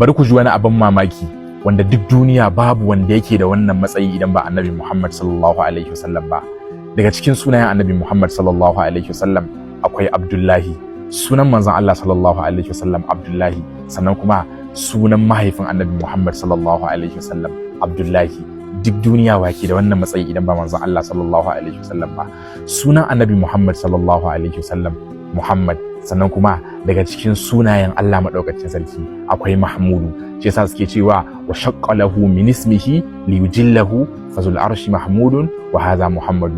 Bari ku ji wani abin mamaki wanda duk duniya babu wanda yake da wannan matsayi idan ba Annabi Muhammad sallallahu alaihi wasallam ba. Daga cikin sunayen Annabi Muhammad sallallahu alaihi wasallam akwai Abdullahi. Sunan manzon Allah sallallahu alaihi wasallam Abdullahi. Sannan kuma sunan mahaifin Annabi Muhammad sallallahu alaihi wasallam Abdullahi. Duk duniya wa ke da wannan matsayi idan ba manzon Allah sallallahu alaihi wasallam ba? Sunan Annabi Muhammad sallallahu alaihi wasallam Muhammad. Sannan kuma daga cikin sunayen Allah maɗaukacin sarki akwai Mahmudu. Shi yasa suke cewa wa shaqqa lahu min ismihi liyujillahu fazul arshi mahmudun wa hadha Muhammadu.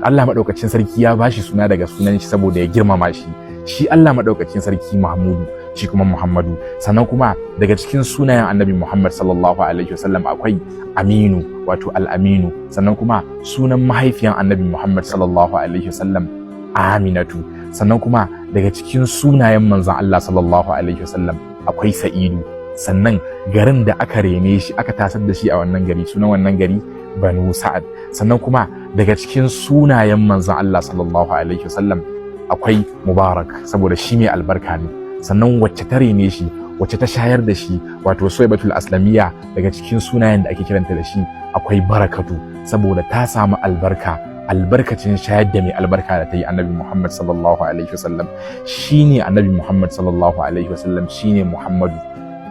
Allah maɗaukacin sarki ya bashi suna daga sunan shi saboda ya girmama shi. Shi Allah maɗaukacin sarki Mahmudu, shi kuma Muhammadu. Sannan kuma daga cikin sunayen Annabi Muhammad sallallahu alaihi wasallam akwai Aminu, wato Al-Aminu. Sannan kuma sunan mahaifiyan Annabi Muhammad sallallahu alaihi wasallam Aminatu. Sannan kuma daga cikin sunayen manzon Allah sallallahu alaihi wasallam akwai Sa'idu. Sannan garin da aka rene shi, aka tasar da shi a wannan gari, sunan wannan gari Banu Sa'ad. Sannan kuma daga cikin sunayen manzon Allah sallallahu alaihi wasallam akwai Mubarak, saboda shi mai albarka ne. Sannan wacce ta rene shi, wacce ta shayar da shi, wato Suwaibatul Aslamiya, daga cikin sunayen da ake kiranta da shi akwai Barakatu, saboda ta samu albarka albarkacin shayar da mai albarka da ta yi, Annabi Muhammad sallallahu alaihi wasallam. Shine Annabi Muhammad sallallahu alaihi wasallam, shine Muhammadu,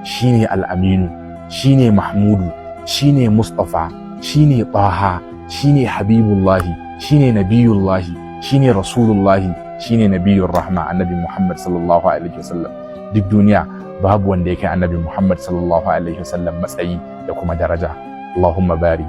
shine Al-Aminu, shine Mahmudu, shine Mustafa, shine Taha, shine Habibullahi, shine Nabiyullahi, shine Rasulullahi, shine Nabiyur Rahma, Annabi Muhammad sallallahu alaihi wasallam. Duk duniya babu wanda ya kai Annabi Muhammad sallallahu alaihi wasallam matsayi da kuma daraja. Allahumma bari.